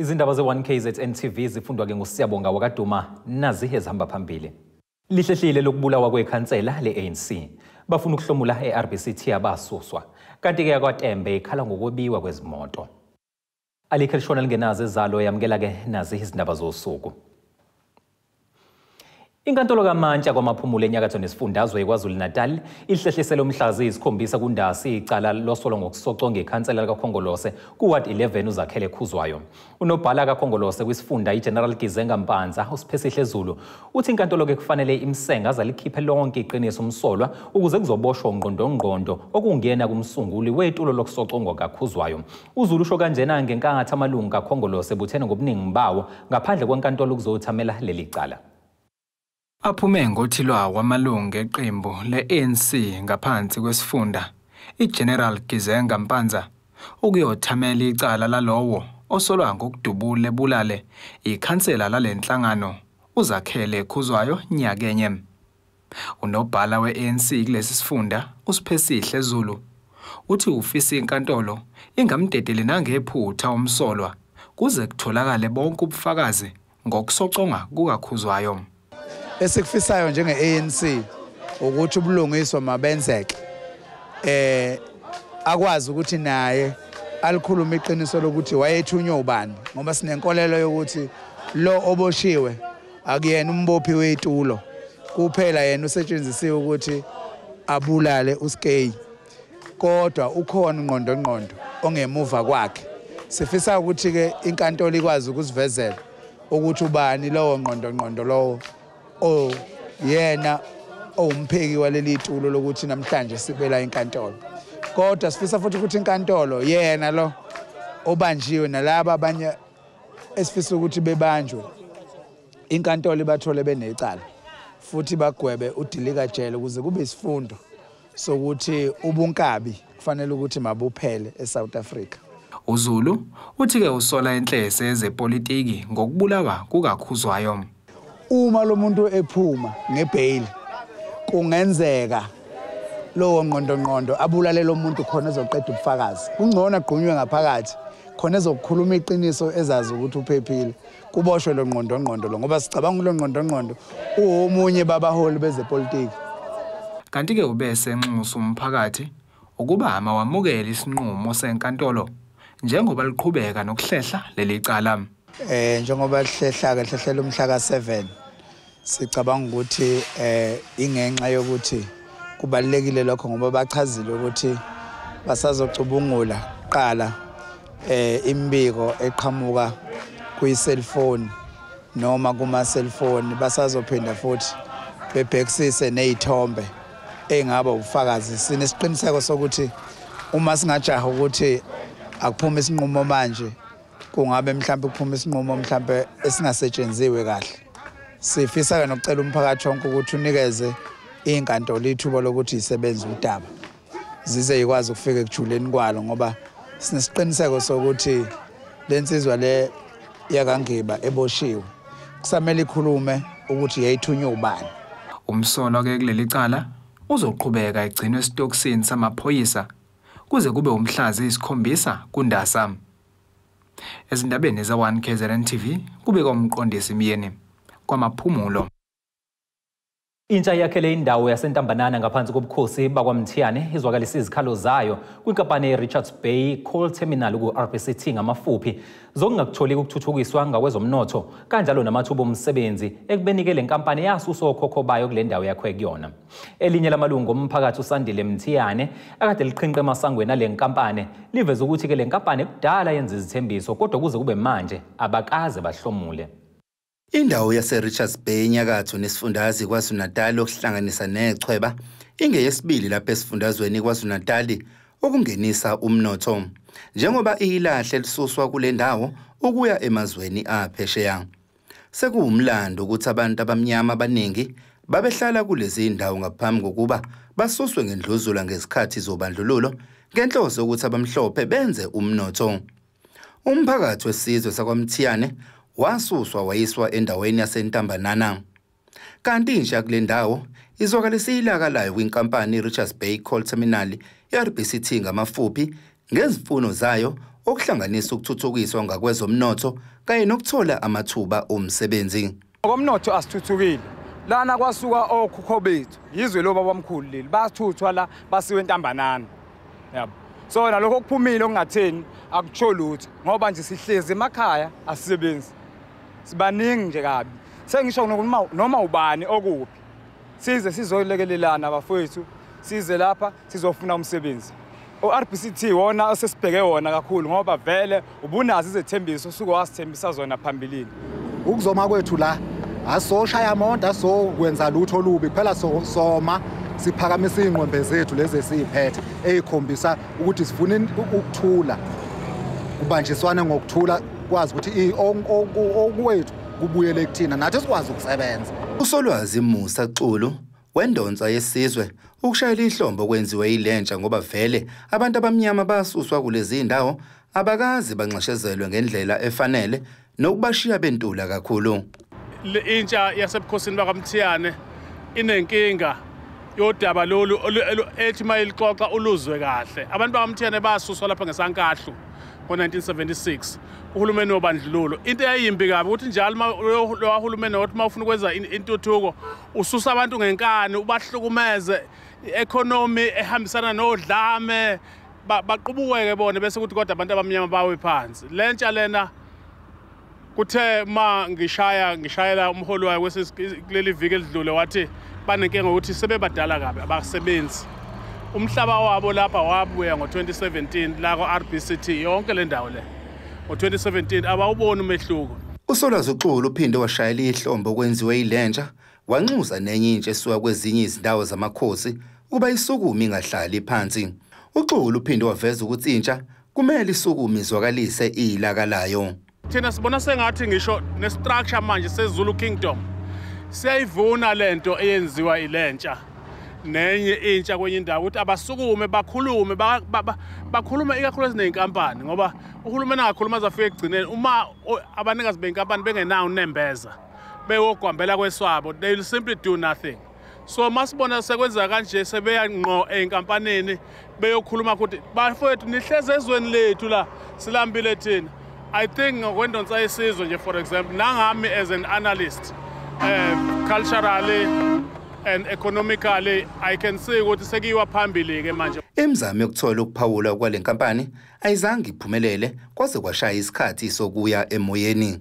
Izindaba ze-1KZN TV zifundwa-ke nguSiyabonga Wakaduma, nazi ezihamba phambili. Lihlehlile lokubulawa kwekhansela le-ANC. Bafuna ukuhlomula e-RBCT abasuswa. Kanti-ke yakwaTembe ikhala ngokwebiwa kwezimoto. Alikho elishona lingenazo ezalo, yamukela-ke nazi izindaba zosuku. Inkantolo kaMantshi kwaMaphumulo enyakatho nesifundazwe KwaZulu-Natal ihlehlisele umhla ziyisikhombisa kuNdasa icala losolo ngokusoconga ikhansela likaKhongolose ku-Ward 11 uZakhele Khuzwayo. Unobhala kaKhongolose kwisifunda iGeneral Gizenga Mpanza uSiphesihle Zulu uthi inkantolo-ke kufanele imsenga aze alikhiphe lonke iqiniso umsolwa ukuze kuzoboshwa ungqondongqondo okungena kumsunguli wetulo lokusocongwa kaKhuzwayo. UZulu usho kanjena ngenkathi amalungu kaKhongolose ebuthene ngobuningi bawo ngaphandle kwenkantolo ukuzothamela leli cala. Aphume ngothi lwawo amalungu eqembu le-ANC ngaphansi kwesifunda iGeneral Gizenga Mpanza ukuyothamela icala lalowo osolwa ngokudubula ebulale ikhansela lalenhlangano uZakhele Khuzwayo nyakenye. Unobhala we-ANC kulesi sifunda uSiphesihle Zulu uthi ufisa inkantolo ingamdedeli nangephutha umsolwa kuze kutholakale bonke ubufakazi ngokusoconga kukaKhuzwayo. Esikufisayo njenge-ANC ukuthi ubulungiswa mabenzeke, akwazi ukuthi naye alikhulume iqiniso lokuthi wayethunywe ubani, ngoba sinenkolelo yokuthi lo oboshiwe akuyena umbophi wetulo kuphela, yena usetshenzisiwe ukuthi abulale uSkeyi, kodwa ukhona ungqondongqondo ongemuva kwakhe. Sifisa ukuthi-ke inkantolo ikwazi ukusivezela ukuthi ubani lowo ngqondongqondo lowo yena owumpheki waleli tulo lokuthi namhlanje sibela inkantolo. Kodwa sifisa futhi ukuthi inkantolo yena lo obanjiwe nalaba abanye esifisa ukuthi bebanjwe, inkantolo ibathole benecala futhi bagwebe udilika jele ukuze kube isifundo sokuthi ubunkabi kufanele ukuthi mabuphele eSouth Africa. UZulu uthi-ke usola inhlese yezepolitiki ngokubulawa kukaKhuzwayo. Uma lo muntu ephuma ngebail kungenzeka lowo ngqondongqondo abulale lo muntu khona ezoqeda ubufakazi. Kungcono agqunywe ngaphakathi khona ezokukhuluma iqiniso ezazi ukuthi uphephile, kuboshwe lo ngqondongqondo lo, ngoba sicabanga lo ngqondongqondo uwomunye babaholi bezepolitiki. Kanti-ke ubese enxusa umphakathi ukuba mawamukele isinqumo senkantolo njengoba liqhubeka nokuhlehla leli cala. Njengoba lihlehla-ke lihlehlela umhla ka-7, sicabanga ukuthi ingenxa yokuthi kubalulekile lokho, ngoba bachazile ukuthi basazocubungula kuqala imibiko eqhamuka kwi-cellphone noma kuma-cellphone, basazophinda futhi bebhekisise ney'thombe ey'ngaba ubufakazi. Sinesiqiniseko sokuthi uma singajaha ukuthi akuphume isinqumo manje, kungabe mhlambe kuphuma isinqumo mhlambe esingasetshenziwe kahle. Sifisa-ke nokucela umphakathi wonke ukuthi unikeze iy'nkantolo ithuba lokuthi isebenze udaba zize yikwazi ukufika ekujuleni kwalo, ngoba sinesiqiniseko sokuthi le nsizwa le yakaNgiba eboshiwe kusamele ikhulume ukuthi yayithunywe ubani. Umsolwa-ke kuleli cala uzoqhubeka egcinwe esitokisini samaphoyisa kuze kube umhla ziyisikhombisa kuNdasa. Ezindabeni ze-1 KZN TV kubika umqondisi Myeni kwaMaphumulo. Intsha yakhele indawo yaseNtambanana ngaphansi kobukhosi bakwaMthiyane izwakalisa izikhalo zayo kwinkampani ye-Richards Bay Coal Terminal ku-RBCT ngamafuphi zokungakutholi ukuthuthukiswa ngakwezomnotho kanjalo namathuba omsebenzi ekubeni-ke le nkampani yasusa okhokho bayo kule ndawo yakho ekuyona. Elinye lamalungu omphakathi uSandile Mthiyane akade liqhinqe emasangweni ale nkampani liveze ukuthi-ke le nkampani kudala yenza izithembiso kodwa kuze kube manje abakaze bahlomule. Indawo yase-Richards Bay enyakatho nesifundazwe KwaZulu-Natal okuhlanganisa nechweba ingeyesibili lapha esifundazweni KwaZulu-Natal ukungenisa umnotho, njengoba ilahle lisuswa kule ndawo ukuya emazweni aphesheya. Sekuwumlando ukuthi abantu abamnyama abaningi babehlala kulezi ndawo ngaphambi kokuba basuswe ngendluzula ngezikhathi zobandlululo ngenhloso yokuthi abamhlophe benze umnotho. Umphakathi wesizwe sakwaMthiyane wasuswa wayiswa endaweni yaseNtambanana. Kanti intsha kule ndawo izwakalisa ilaka layo kwinkampani i-Richards Bay Coal Terminal i-RBCT ngamafuphi ngezimfuno zayo okuhlanganisa ukuthuthukiswa ngakwezomnotho kanye nokuthola amathuba omsebenzi. Ngokomnotho asithuthukile. Lana kwasuka okhokho bethu, yizwe lo babamkhulu leli, bathuthwa la basiwe entambanana. Yabo. So nalokho okuphumile okungatheni akutsho lutho ngoba nje sihlezi emakhaya asisebenzi. Sibaningi nje kabi. Sengisho noma ubani okuphi. Size sizolekelelana abafowethu, size lapha sizofuna umsebenzi. U-RBCT wona osesibheke wona kakhulu ngoba vele ubunazo izethembiso usuke wasithembisa zona phambilini. Ukuzoma kwethu la asoshaya amonto asokwenza lutho olubi kuphela, soma siphakamisa iy'ngqwembe zethu lezi esiy'phethe ey'khombisa ukuthi sifuna ukuthula, kubanjiswane ngokuthula, kwazi ukuthi okwethu kubuyele kuthina nathi sikwazi ukusebenza. Usolwazi Musa Xulu wendonsa yesizwe ukushayela ihlombo kwenziwe ilentsha ngoba vele abantu abamnyama basuswa kulezi ndawo abakazi banxeshezelwe ngendlela efanele nokubashiya bentula kakhulu. Intsha yasebukhosini bakaMthiyane inenkinga yodaba lolu ethi mayilixoxa uluzwe kahle. Abantu bakaMthiyane basuswa lapha ngesankahlu ngo-1976 uhulumeni wobandlululo. Into eyayimbi kabi ukuthi njalo lo hulumeni wathi mawufuna ukwenza intuthuko ususa abantu ngenkani, ubahlukumeze, i-economy ehambisana nodlame, baqubukeke bona bese kuthi kodwa abantu abamnyama bawe phansi. Lentsha lena kuthe ma ngishayela umholi wayo kuleli viki elidlule wathi banenkinga ukuthi sebebadala kabi abasebenzi. Umhlaba wabo lapha wabuya ngo-2017 la kwa-RBCT yonke le ndawo le ngo-2017 abawuboni umehluko. Usolwazi Xulu uphinde washayela ihlombo kwenziwe ilentsha, wanxusa nenye intsha esuka kwezinye izindawo zamakhosi ukuba isukume ingahlali phansi. uXulu uphinde waveza ukuthi intsha kumele isukume izwakalise ilaka layo. Thina sibona sengathi ngisho ne-structure manje seZulu Kingdom siyayivuna lento eyenziwa ilentsha nenye intsha kwenye indawo ukuthi abasukume bakhulume bakhulume ikakhulu eziney'nkampani ngoba uhulumeni angakhuluma azafika ekugcineni uma abanikazi bey'nkampani bengenawo unembeza bewogwambela kweswabo, they will simply do nothing. So masibona sekwenzeka kanje sebeya ngqo ey'nkampanini beyokhuluma ukuthi bafowethu nihlezi ezweni lethu la silambile thina. I think ngokwendonsa yesizwe nje, for example, nangami as an analyst, culturally and economically, I can see ukuthi sekuyiwa phambili ke manje. Imizamo yokuthola ukuphawula kwale nkampani ayizange iphumelele kwaze kwashaya isikhathi sokuya emoyeni.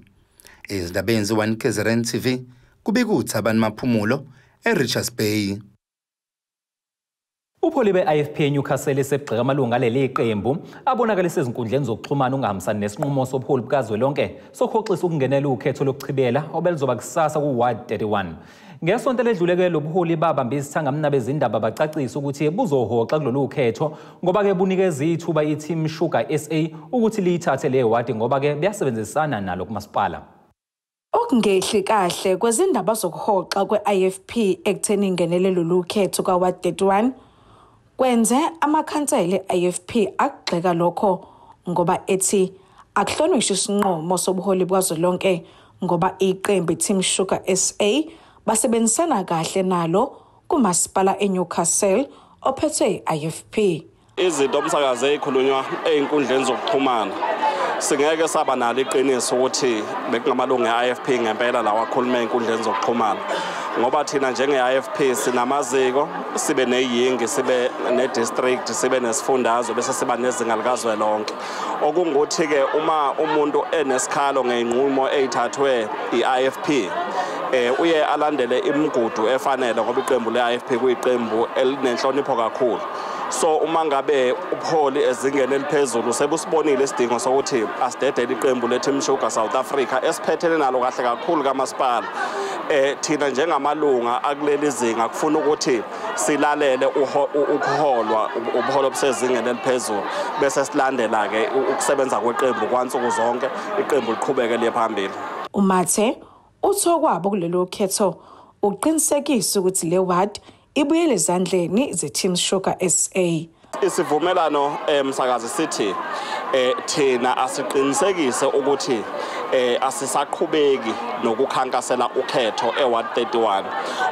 Ezindabeni ze-1 KZN TV kubika uThabani Maphumulo eRichards Bay. Upholi be-IFP eNewcastle esebugxeka amalungu aleli qembu abonakalise ezinkundleni zokuxhumana ungahambisani nesinqumo sobuholi bukazwelonke sokuhoxisa ukungenela ukhetho lokuchibela obelizoba kusasa ku-Ward 31. Ngesonto eledlule-ke lo buholi babamba isithangamina bezindaba bacacisa ukuthi buzohoxa kulolu khetho ngoba-ke bunikeza ithuba i-Team Sugar SA ukuthi liyithathe le wadi ngoba-ke buyasebenzisana nalo kumasipala. Okungehli kahle kwezindaba zokuhoxa kwe-IFP ekutheni ingenele lolu khetho ka-Ward 31 kwenze amakhansela e-IFP akugxeka lokho ngoba ethi akuhlonishwa isinqumo sobuholi bukazwelonke ngoba iqembu Team Sugar SA basebenzisana kahle nalo kumasipala eNewcastle ophethwe i-IFP. Izinto umsakazo ezikhulunywa ey'nkundleni zokuxhumana singeke saba nalo iqiniso ukuthi bekungamalungu e-IFP ngempela lawa akhuluma ey'nkundleni zokuxhumana ngoba thina njenge-IFP sinamaziko, sibe neyingi, sibe ne-district, sibe nesifundazwe, bese siba nezinga likazwelonke. Okungukuthi-ke uma umuntu enesikhalo ngey'nqumo ey'thathwe i-IFP uye alandele imigudu efanele ngoba iqembu le-IFP kuyiqembu elinenhlonipho kakhulu. So uma ngabe ubuholi ezingeni eliphezulu sebusibonile isidingo sokuthi asidedele iqembu le-Team Sugar South Africa esiphethene nalo kahle kakhulu kamasipala, thina njengamalunga akuleli zinga kufuna ukuthi silalele ukuholwa ubuholi obusezingeni eliphezulu bese silandela-ke ukusebenza kweqembu kwansuku zonke, iqembu liqhubeke liye phambili. Umathe uthi okwabo kulelo khetho uqinisekisa ukuthi le ward ibuyele ezandleni ze-Team Sugar SA. Isivumelano msakazi sithi thina asiqinisekise ukuthi Asisaqhubeki nokukhankasela ukhetho eWard 31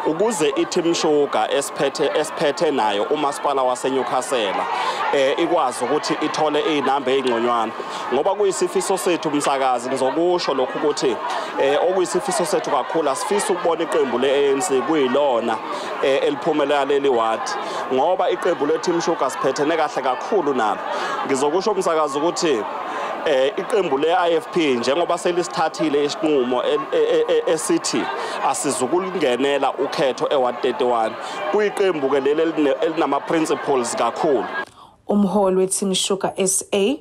ukuze iTeam Sugar esiphethe nayo umasipala waseNewcastle ikwazi ukuthi ithole izinamba ezingconywana, ngoba kuyisifiso sethu umsakazi, ngizokusho lokhu ukuthi okuyisifiso sethu kakhulu, asifisa ukubona iqembu le-ANC kuyilona eliphumelela leli ward, ngoba iqembu le-Team Sugar siphethene kahle kakhulu nalo. Ngizokusho umsakazi ukuthi iqembu le-IFP njengoba selisithathile isinqumo esithi asizukulingenela ukhetho eWard 31, kuyiqembu ke leli elinama principles kakhulu. Umholi weTeam Sugar SA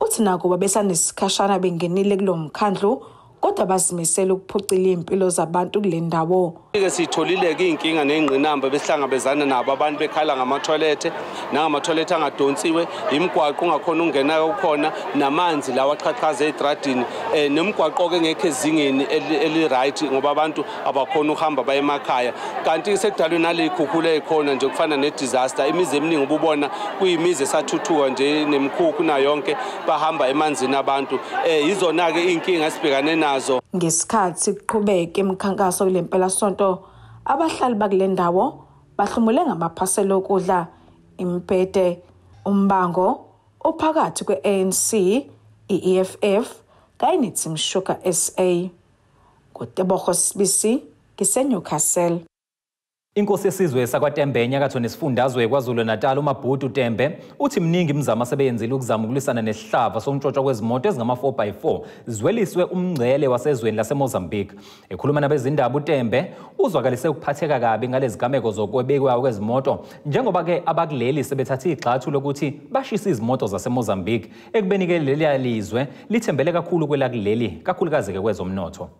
uthi nakuba besanesikhashana bengenile kulo mkhandlu, kodwa bazimisele ukuphucula impilo zabantu kule ndawo. Ke sitholile ke inkinga nezingqinamba besihlangabezana nabo, abantu bekhala ngamathoyilethe nangamathoyilethe angadonsiwe, imigwaqo ungakhona ungena kukhona, namanzi lawa aqhaqhaza ezitradini, nemigwaqo ke ngekho ezingeni eli right ngoba abantu abakhona ukuhamba baye emakhaya. Kanti sekudalwe nalezikhukhula ezikhona nje kufana ne disaster, imizi eminingi ububona kuyimizi esathuthuka nje nemikhukhu nayo yonke bahamba emanzini abantu. Izona ke inkinga esibhekane nazo. Ngesikhathi kuqhubeka imikhankaso kule mpelasonto, abahlali bakule ndawo bahlomule ngamaphasela okudla, imibhede, umbango ophakathi kwe-ANC, i-EFF kanye neTeam Sugar SA. NguTebogo Sibisi, ngiseNewcastle. Inkosi yesizwe sakwaTembe enyakatho nesifundazwe KwaZulu-Natal uMabhudu Tembe uthi mningi imizamo asebeyenzile ukuzama ukulwisana nesihlava sokuntshontshwa kwezimoto ezingama-4x4 ziweliswe umngcele wasezweni laseMozambique. Ekhuluma nabezindaba uTembe uzwakalise ukuphatheka kabi ngalezi zigameko zokwebekwa kwezimoto, njengoba-ke abakuleli sebethathe igxathu lokuthi bashise izimoto zaseMozambique ekubeni-ke leliya lizwe lithembele kakhulu kwelakuleli, kakhulukazi-ke kwezomnotho.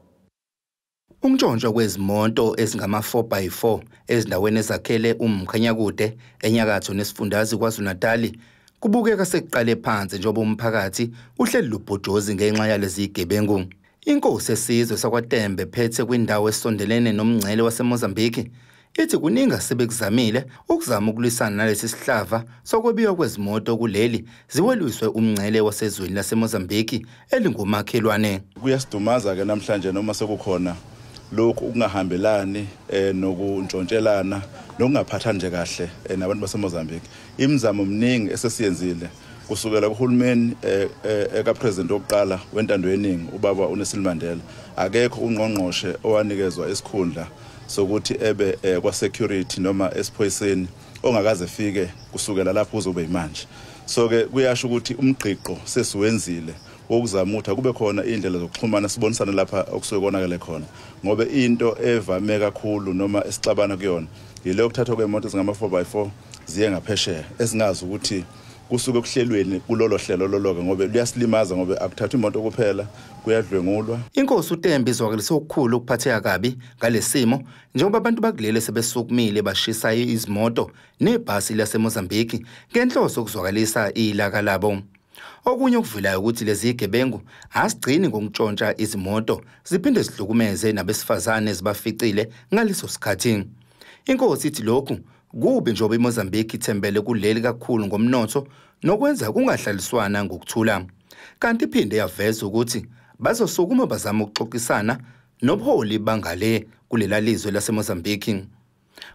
Ukuntshontshwa kwezimoto ezingama-4x4 ezindaweni ezakhele uMkhanyakude enyakatho nesifundazwe KwaZulu-Natal kubukeka sekuqale phansi njengoba umphakathi uhleli lubhojozi ngenxa yalezi zigebengu. Inkosi esizwe sakwaTembe phethe kwindawo esondelene nomngcele waseMozambique ithi kuningi asebekuzamile ukuzama ukulwisana nalesi sihlava sokwebiwa kwezimoto kuleli ziweliswe umngcele wasezweni laseMozambique elingumakhelwane. Kuyasidumaza ke namhlanje noma sekukhona lokhu ukungahambelani nokuntshontshelana nokungaphathani nje kahle nabantu baseMozambique. Imizamo miningi esesiyenzile kusukela kuhulumeni ekapresident wokuqala wentando yeningi ubaba uNelson Mandela. Akekho ungqongqoshe owanikezwa isikhundla sokuthi ebe kwa security noma esiphoyiseni ongakaze fike kusukela lapho uzobe imanje. So ke kuyasho ukuthi umgqiqo sesiwenzile wokuzama ukuthi kube khona indlela zokuxhumana sibonisane lapha okusuke konakele khona, ngoba into evame kakhulu noma esixabana kuyona yile yokuthathwa kwemoto ezingama 4x4 ziye ngaphesheya esingazi ukuthi kusuke kuhlelweni kulolo hlelo loloke, ngoba luyasilimaza ngoba akuthathwa imoto kuphela, kuyadlwengulwa. Inkosi uTembe izwakalise okukhulu ukuphatheka kabi ngalesimo njengoba abantu bakulele sebesukumile bashisa izimoto nebhasi laseMozambique ngenhloso yokuzwakalisa ilaka labo. Okunye okuvelayo ukuthi lezi zigebengu asigcini ngokutshontsha izimoto, ziphinde zihlukumeze nabesifazane ezibaficile ngaleso sikhathi. Inkosi ithi lokhu kubi njengoba iMozambique ithembele kuleli kakhulu ngomnotho nokwenza kungahlaliswana ngokuthula. Kanti iphinde yaveza ukuthi bazosukuma bazama ukuxoxisana nobuholi bangale kulela lizwe laseMozambique.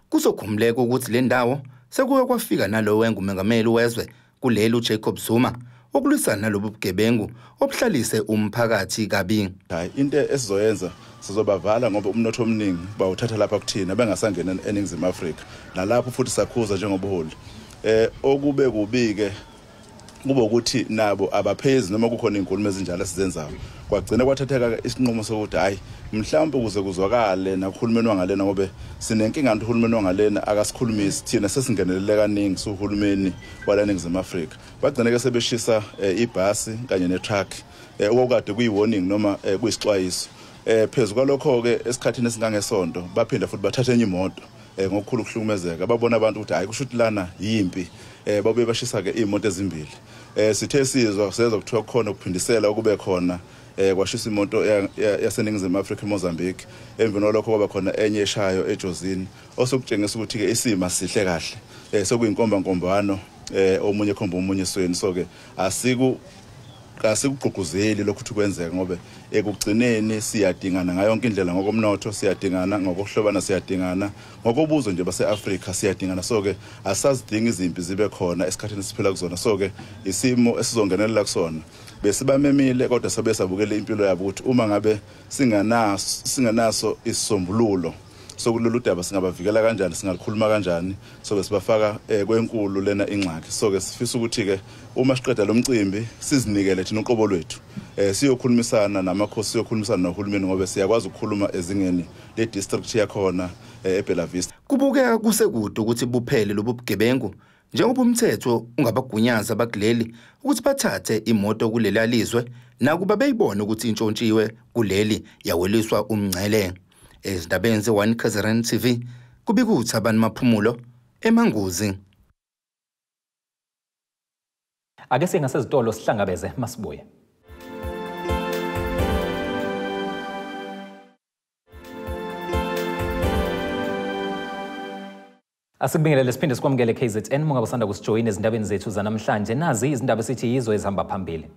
Kuzokhumuleka ukuthi le ndawo sekuke kwafika nalowo engumengameli wezwe kuleli uJacob Zuma ukulwisana nalobu bugebengu obuhlalise umphakathi kabi. Hayi, into esizoyenza sizobavala ngoba umnotho omningi bawuthatha lapha kuthina bengasangena eNingizimu Afrika, nalapho futhi sakhuza njengobuholi. Okube kubi-ke kube ukuthi nabo abaphezi noma kukhona izinkulumo ezinjalo esizenzayo. Kwagcina kwathatheka isinqumo sokuthi hayi mhlawumbe ukuze kuzwakale nakuhulumeni wangalena, ngoba sinenkinga nto uhulumeni wangalena akasikhulumisi thina, sesingenelele kaningi suhulumeni wala eNingizimu Afrika. Bagcina ke sebeshisa ibhasi kanye netruck okukade kuyi-warning noma kuyisixwayiso. Phezu kwalokho ke esikhathini esingangesonto baphinda futhi bathatha enye imoto ngokukhulu ukuhlukumezeka. Babona abantu ukuthi hayi kusho ukuthi lana yimpi, babuye bashisa ke imoto ezimbili. Sithe sizwa sezwa kuthiwa kukhona ukuphindisela okube khona, kwashisa imoto yaseNingizimu Afrika eMozambique. Emveni kwalokho kwaba khona enye eshayo eJozini, osokutshengisa ukuthi ke isimo sihle kahle, sekuyinkomba nkombano, omunye khomba omunye esweni. So ke asiku Asikugqugquzeli lokhu ukuthi kwenzeke, ngoba ekugcineni siyadingana ngayo yonke indlela, ngokomnotho siyadingana, ngokuhlobana siyadingana, ngokobuzwe nje base-Afrika siyadingana. So-ke asazidinga izimpi zibe khona esikhathini esiphila kuzona. So-ke isimo esizongenelela kusona besibamemile, kodwa sabe sabukele impilo yabo ukuthi uma ngabe singanaso isisombululo sokulolu daba singabavikela kanjani, singalikhuluma kanjani, soke sibafaka kwenkulu lena ingxaki. So-ke sifisa ukuthi-ke uma siqeda lo mcimbi sizinikele thina uqobo lwethu, siyokhulumisana namakhosi, siyokhulumisana nohulumeni, ngoba siyakwazi ukukhuluma ezingeni le-district yakhona eBella Vista. Kubukeka kusekude ukuthi buphele lobu bugebengu, njengoba umthetho ungabagunyaza abakuleli ukuthi bathathe imoto kuleli lizwe nakuba beyibona ukuthi intshontshiwe kuleli yaweliswa umngcele. Ezindabeni ze-1 KZN TV kubika uThabani Maphumulo eManguzi. Ake singasezitolo sihlangabeze masibuye. Asikubingelele siphinde sikwamukele KZN mungabasanda kusijoyina ezindabeni zethu zanamhlanje. Nazi izindaba esithi yizo ezihamba phambili.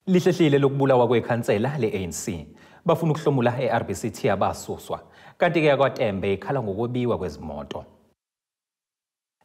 Lihlehlile lokubulawa kwekhansela le-ANC. Bafuna ukuhlomula e-RBCT abasuswa. Kanti-ke kwaTembe ikhala ngokwebiwa kwezimoto.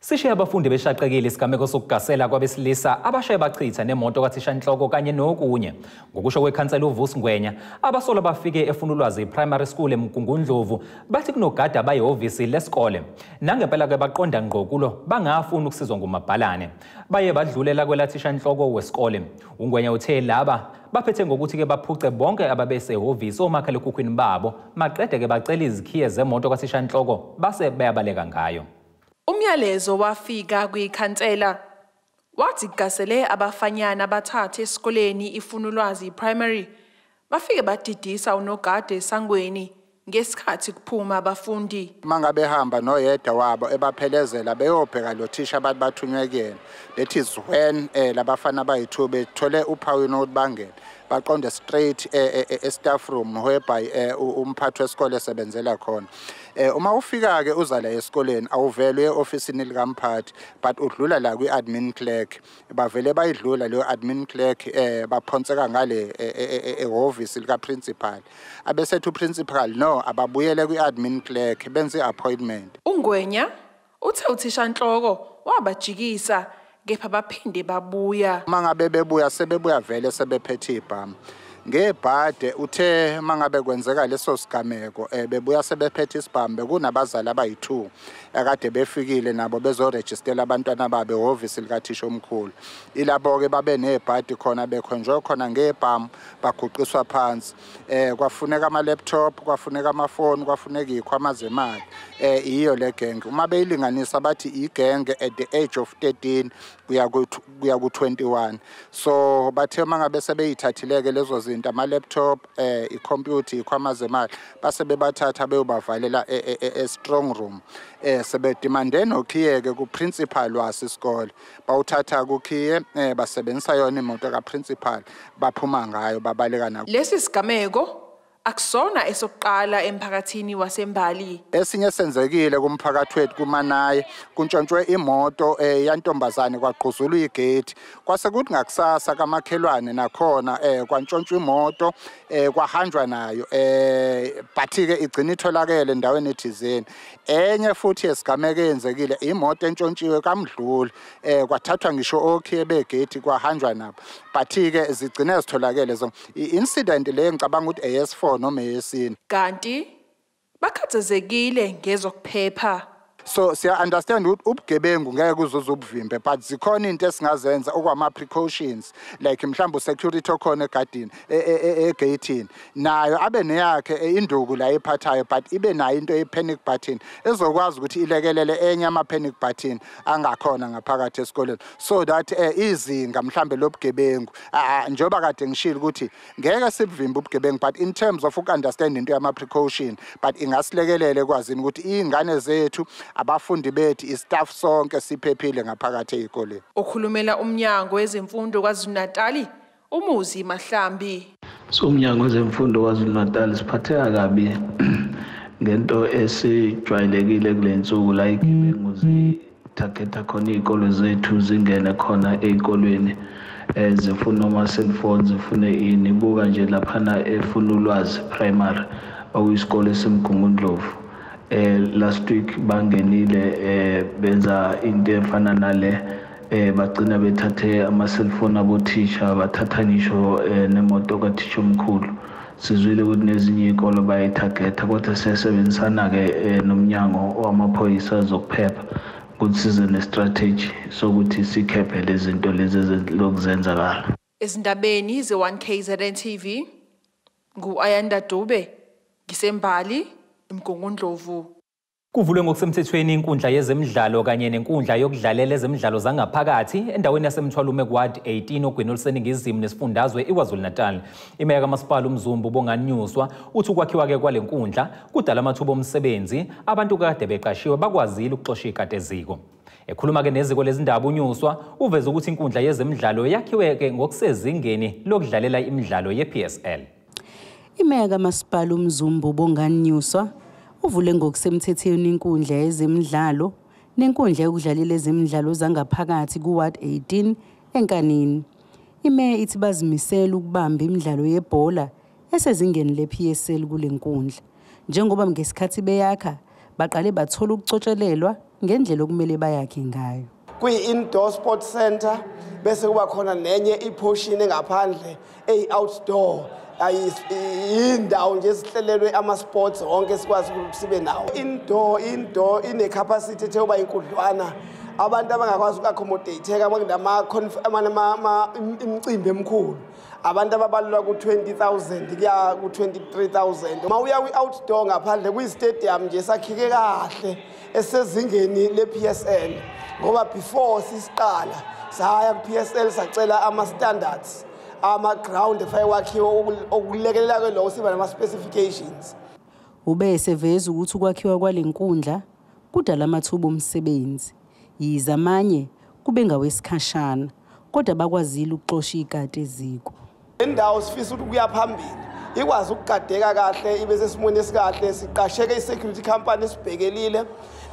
Sishiye abafundi beshaqekile isigameko sokugasela kwabesilisa abashaye bachitha nemoto kathishanhloko kanye nokunye. Ngokusho kwekhansela uVusi Ngwenya, abasolwa bafike eFunulwazi Primary School eMgungundlovu bathi kunogada bayehhovisi lesikole. Nangempela-ke baqonda ngqo kulo bangafuni ukusizwa ngumabhalane. Baye badlulela kwelathishanhloko wesikole. UNgwenya uthe laba baphethe ngokuthi-ke baphuce bonke ababesehhovisi omakhalekhukhwini babo, maqede-ke bacela izikhiye zemoto kathishanhloko base bayabaleka ngayo. Umyalezo wafika kwikhansela wathi kugasele abafanyana abathathu esikoleni iFunulwazi Primary bafike badidisa unogada esangweni ngesikhathi kuphuma abafundi. Mangabe behamba noyedwa wabo ebaphelezela beyobheka lo thisha abantu bathunywe kuyena. That is when labafana bayi-2 bethole uphawu nokuthi bangene baqonde straight e-staff room whereby umphathi wesikole esebenzela khona. Uma ufika ke uza la esikoleni awuvele uye ofisini likamphathi, but udlula la kwi-admin clerk. Bavele bayidlula leyo admin clerk, baphonseka ngale ehhovisi lika-principal. Abesethi u-principal no, ababuyele kwi-admin clerk benze i-appointment. UNgwenya uthe uthishanhloko wabajikisa kepha baphinde babuya. Mangabe bebuya sebebuya vele sebephethe ibhamu. Ngebhade uthe mangabe kwenzeka leso sigameko bebuya sebephethe isibhamu, bekunabazali abayi-2 akade befikile nabo bezorejistela abantwana babo ehhovisi likathisha omkhulu. Ilabo-ke babe nebhadi khona bekhonjwe khona ngebhamu baguqiswa phansi. Kwafuneka ama-laptop, kwafuneka amafoni, kwafuneka iy'khwama zemali. Iyo le genge uma beyilinganisa bathi igenge at the age of 13 kuya ku-21. So bathe mangabe sebeyithathile-ke lezo zinto, ama-laptop, ikhompyutha, iy'khwama zemali, base bebathatha beyobavalela e-strong room. Sebedimande nokhiye-ke ku-principal waso isikole, bawuthatha kukhiye, basebenzisa yona imoto ka-principal baphuma ngayo babaleka nako. Lesi sigameko akusona esokuqala emphakathini waseMbali. Esinye senzekile kumphakathi wethu kuManaye, kuntshontshwe imoto yantombazane kwagquzulwa igate. Kwase kuthi ngakusasa kamakhelwane nakhona kwantshontshwa imoto kwahanjwa nayo, but-ke igcina itholakele endaweni ethizeni. Enye futhi esigameko eyenzekile imoto entshontshiwe kaMdluli, kwathathwa ngisho okhiye begate kwahanjwa nabo, but-ke zigcine zitholakele. So i-incident le ngicabanga ukuthi AS4 noma eyesine. Kanti bakhathazekile ngezokuphepha. So siya understand ukuthi ubugebengu ngeke uzuze ubuvimbe, but zikhona into esingazenza okwama precautions, like mhlawumbe security okhona egadini egate-ini nayo abe neyakhe induku la ephathayo, but ibe nayo into ye-panic button ezokwazi ukuthi ilekelele enye ama-panic button angakhona ngaphakathi esikoleni, so that izinga mhlambe lobugebengu, njengoba kade ngishilo ukuthi ngeke sibuvimbe ubugebengu, but in terms of uku-understand into yama-precaution, but ingasilekelele ekwazini ukuthi iy'ngane zethu, abafundi bethu, istaff sonke siphephile ngaphakathi ey'koleni. Okhulumela umnyango wezemfundo KwaZulu-Natali, uMuzi Mahlambi. So umnyango wezemfundo KwaZulu-Natali siphatheka kabi ngento esijwayelekile kule nsuku la igebengu zithagetha khona iy'kole zethu, zingene khona ey'kolweni. Zifuna ama-cellphone, zifune ini. Buka nje laphana efuna ulwazi primary okuyisikole esemgungundlovu. Last week bangenile benza into efana nale, bagcina bethathe ama-cellphone abothisha, bathatha ngisho nemoto kathisha omkhulu. Sizwile ukuthi nezinye iy'kolo bayithagetha, kodwa siyasebenzisana-ke nomnyango wamaphoyisa zokuphepha ukuthi size ne-strategy sokuthi sikhephe lezi zinto lezi ezilokuzenzakala. Ezindabeni ze-1KZN TV, ngu-Ayanda Dube, ngisembali, eMgungundlovu. Kuvulwe ngokusemthethweni inkundla yezemidlalo kanye nenkundla yokudlalela ezemidlalo zangaphakathi endaweni yaseMthwalume Ward 18 ogwini oluseningizimu nesifundazwe iKwaZulu-Natal. Imeya kaMasipala uMzumbu Bongani Nyuswa uthi ukwakhiwa-ke kwale nkundla kudala amathuba omsebenzi, abantu kade beqashiwe bakwazile ukuxosha ikati eziko. Ekhuluma-ke neziko lezindaba uNyuswa uveze ukuthi inkundla yezemidlalo yakhiwe-ke ngokusezingeni lokudlalela imidlalo ye-PSL. Imeya kaMasipala uMzumbu Bongani Nyuswa uvule ngokusemthethweni inkundla yezemidlalo nenkundla yokudlalela ezemidlalo zangaphakathi ku-Ward 18 eNkanini. Imeya ithi bazimisele ukubamba imidlalo yebhola esezingeni le-PSL kule nkundla, njengoba ngesikhathi beyakha baqale bathola ukucotshelelwa ngendlela okumele bayakhe ngayo. Kwi-indoor sport center bese kuba khona nenye i-portion engaphandle eyi-outdoor, indawo nje esihlelelwe ama-sports wonke sikwazi ukuthi sibe nawo. Indoor ine-capacity ethe uba inkudlwana, abantu abangakwazi uku-accommodate-eka imicimbi emikhulu, abantu ababalelwa ku-20,000 kuya ku-23,000. Uma uya kwi-outdoor ngaphandle kuyi-stadium nje sakhike kahle esezingeni le-PSL, ngoba before sisiqala saya ku-PSL sacela ama-standards ama-ground efake kwakhiwe okulekelela ke lokho siba nama-specifications. Ube eseveza ukuthi ukwakhiwa kwale nkundla kudala amathuba omsebenzi, yize amanye kube ngawesikhashana, kodwa bakwazile ukuxosha ikati eziko. Indawo sifisa ukuthi kuya phambili ikwazi ukugadeka kahle, ibe sesimweni esikahle, siqasheke i-security company esibhekelile.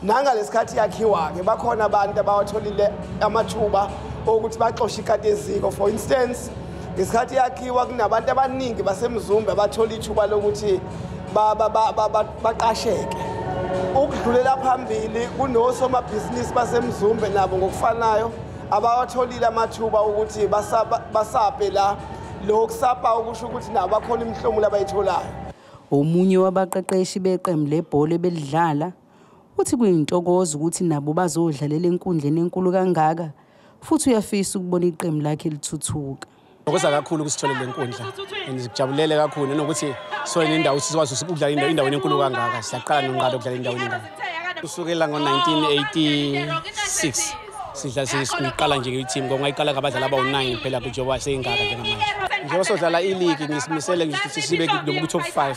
Nangalesikhathi yakhiwa-ke bakhona abantu abawatholile amathuba okuthi baxoshe ikati eziko. For instance, ngesikhathi yakhiwa kunabantu abaningi baseMzumbe abathola ithuba lokuthi baqasheke. Ukudlulela phambili kunosomabhizinisi baseMzumbe nabo ngokufanayo abawatholile amathuba ukuthi basaphe la. Lokhu sapha ukusho ukuthi nabo bakhona imihlomulo abayitholayo. Omunye wabaqeqeshi beqembu lebhola ebelidlala uthi kuyintokozo ukuthi nabo bazodlalela enkundleni enkulu kangaka, futhi uyafisa ukubona iqembu lakhe lithuthuka. Ngokuza kakhulu ukuthi sithole le nkundla, ngijabulele kakhulu nanokuthi sithole indawo sikwazi ukudlala endaweni enkulu kangaka. Siyaqala nonqala ukudlala endaweni engaka. Kusukela ngo-1986 sidla siqala nje i-team, ngoba ngayiqala ngabadlali abawu-9 phela njengoba seyingaka njengamanje. Njengoba sodlala iligi ngisimisele ukuthi sibe ku-top 5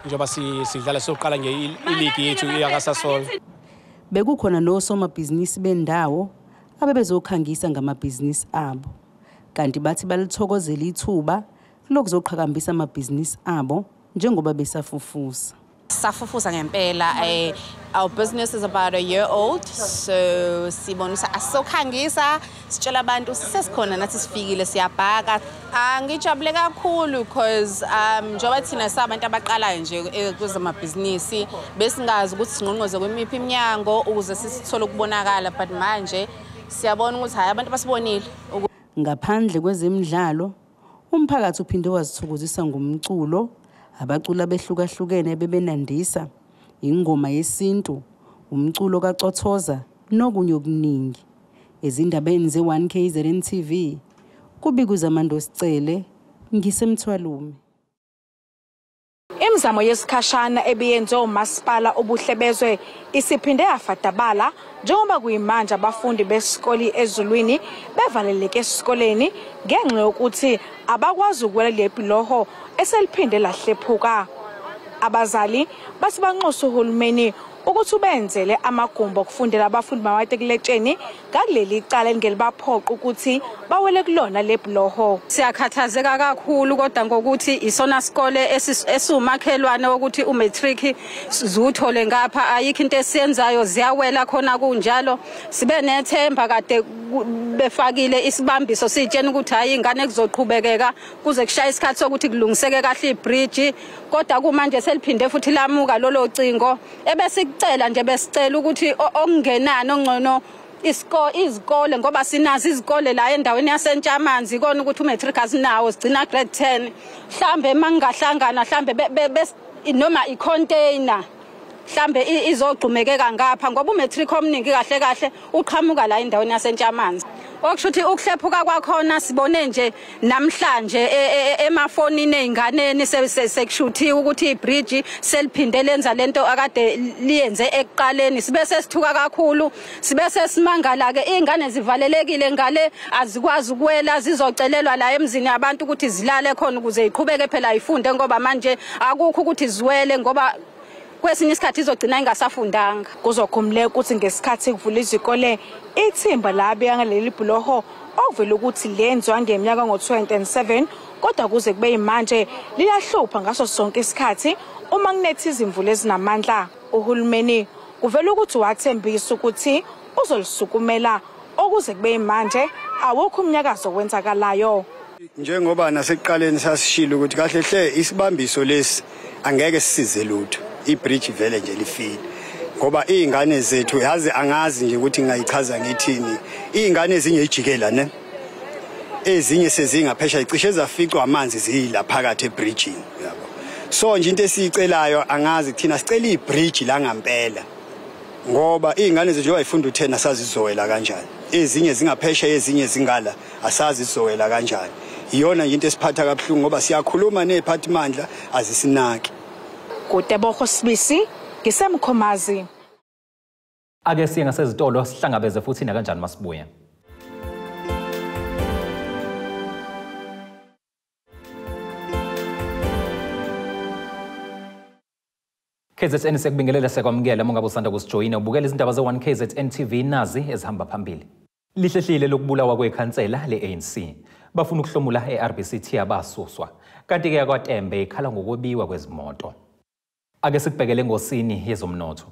njengoba sidlala soqala nje iligi yethu yakaSasol. Bekukhona nosomabhizinisi bendawo abebezokhangisa ngamabhizinisi abo, kanti bathi balithokozela ithuba lokuzoqhakambisa amabhizinisi abo njengoba besafufusa. Safufusa ngempela. Our business is about a year old, so sibonisa asokhangisa, sitshela abantu sesikhona nathi sifikile siyabhaka. Ngijabule kakhulu because njengoba thina sabantu abaqalayo nje kwezamabhizinisi besingazi ukuthi singqongqoze kwemiphi iminyango ukuze sisithole ukubonakala, but manje siyabona ukuthi hayi abantu basibonile. Ngaphandle kwezemidlalo, umphakathi uphinde wazithokozisa ngomculo, abaculi abehlukahlukene bebenandisa ingoma yesintu, umculo kaCothoza nokunye okuningi. Ezindabeni ze-1KZN TV, kubikuZamando Sicele, ngisemthwalume. Imizamo yesikhashana ebiyenziwe umasipala uBuhlebezwe isiphinde yafadabala njengoba kuyimanje abafundi besikole eZulwini bevaleleke esikoleni ngenxa yokuthi abakwazi ukuwela le bhuloho eseliphinde lahlephuka. Abazali bathi banxusa uhulumeni ukuthi ubenzele amagumbi okufundela abafundi bamatikuletsheni ngakuleli icala elingelibaphoqa ukuthi bawele kulona lebhuloho. Siyakhathazeka kakhulu kodwa ngokuthi isona sikole esiwumakhelwane wokuthi umatric zuthole ngapha, ayikho into esiyenzayo, ziyawela khona kunjalo. Sibe nethemba kade befakile isibambiso sitshena ukuthi hayi ingane kuzoqhubekeka kuze kushaya isikhathi sokuthi kulungiseke kahle ibridge, kodwa kumanje seliphinde futhi lamuka lolo cingo. Ebesicela nje besicela ukuthi okungenani ongcono izikole, ngoba sinazo izikole la endaweni yaseNtshamanzi, ikona ukuthi umatric asinawo, sigcina grade 10. Mhlambe mangingahlangana mhlambe noma icontainer mhlambe izogxumekeka ngapha, ngoba umatric omningi kahle kahle uqhamuka la endaweni yaseNtshamanzi. Okusho ukuthi ukuhlephuka kwakhona sibone nje namhlanje emafonini einganeni sekushuthiwe ukuthi ibridge seliphinde lenza lento akade liyenze ekuqaleni. Sibe sesithuka kakhulu, sibe sesimangala ke, izingane zivalelekile ngale, azikwazi ukuwela, zizocelelwa la emzini abantu ukuthi zilale khona ukuze iqhubeke phela ifunde, ngoba manje akukho ukuthi ziwele, ngoba kwesinye isikhathi izogcina ingasafundanga. Kuzokhumuleka ukuthi ngesikhathi kuvula izikole ithimba labeka ngaleli bhuloho okuvela ukuthi lenziwa ngeminyaka ngo-2007, kodwa kuze kube yimanje liyahlupha ngaso sonke isikhathi uma kunetha izimvula ezinamandla. Uhulumeni kuvela ukuthi wathembisa ukuthi uzolisukumela, okuze kube yimanje awukho umnyakazo wenzakalayo. Njengoba nasekuqaleni sasishilo ukuthi kahle hle isibambiso lesi angeke sisize lutho, ibridge vele nje lifile, ngoba izingane zethu yazi angazi nje ukuthi ngingayichaza ngithini, izingane ezinye ijikela ne ezinye sezingaphesha icishe zaficwa amanzi ziyila phakathi ebridgeini, yabo. So nje into esiyicelayo angazi thina sicela ibridge la ngempela, ngoba izingane zethu njengoba ifunda u10 asazi izowela kanjani, ezinye zingaphesha ezinye zingala asazi izowela kanjani. Iyona nje into esiphatha kabuhlungu, ngoba siyakhuluma neziphathimandla azisinaki. Kutebogo Sibisi, ngisemkhomazi. Ake siye ngasezitolo sihlangabeze futhi nakanjani masibuye. KZN sekubingelela sekwamukela uma usanda kusijoyina ubukela izindaba ze-1 KZN TV nazi ezihamba phambili. Lihlehlile lokubulawa kwekhansela le-ANC. Bafuna ukuhlomula e-RBCT abasuswa. Kanti-ke yakwaTembe ikhala ngokwebiwa kwezimoto. Ake sikubhekele ngosini yezomnotho.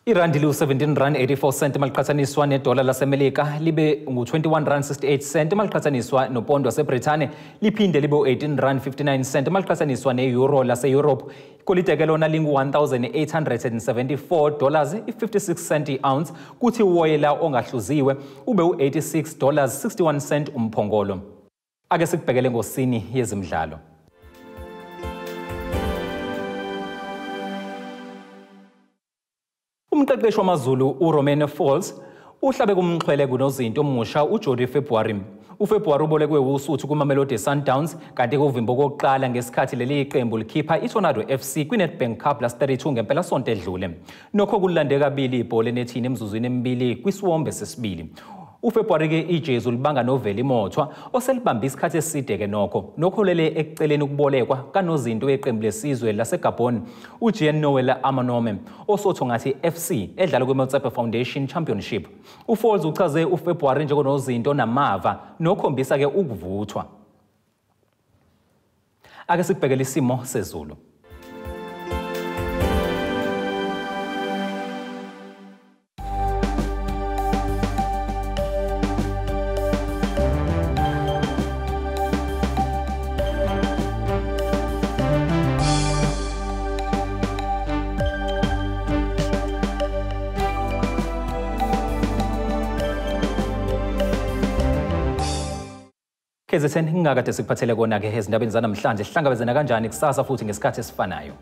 Irandi liwu-17 rand 84 cent maliqhathaniswa nedola laseMelika, libe ngu-21 rand 68 cent maliqhathaniswa nopondo waseBrithani, liphinde libe u-18 rand 59 cent maliqhathaniswa ne-euro lase-Europe. Igolide ke lona lingu-$1,874 i-56 cent i-ounce, kuthi uwoyela ongahluziwe ube u-$86 61 cent umphongolo. Ake sikubhekele ngosini yezemidlalo. Umqeqeshi wamaZulu uRomain Folz uhlabe kumxhwele kunozinto omusha uJody February. uFebruary ubolekwe uSuthu kuMamelodi Sundowns, kanti kuvimbo kokuqala ngesikhathi leli qembu likhipha iTornado FC kwiNedbank Cup last 32 ngempelasonto edlule. Nokho kulande kabili ibhola enethini emzuzwini emibili kwisiwombe sesibili. uFebruary ke ijezi ulibanga noVeli Mothwa oselibamba isikhathi eside ke nokho nokholele ekuceleni ukubolekwa kanozinto weqembu lesizwe laseGabon uJean Noel Amanome osotho ngathi FC edlala kwiMotsepe Foundation Championship. uFolz uchaze uFebruary njengonozinto namava nokhombisa ke ukuvuthwa. Ake sikubhekele isimo sezulu. KZN ngingakade sikuphathele kona ke ezindabeni zanamhlanje, sihlangabezana kanjani kusasa futhi ngesikhathi esifanayo.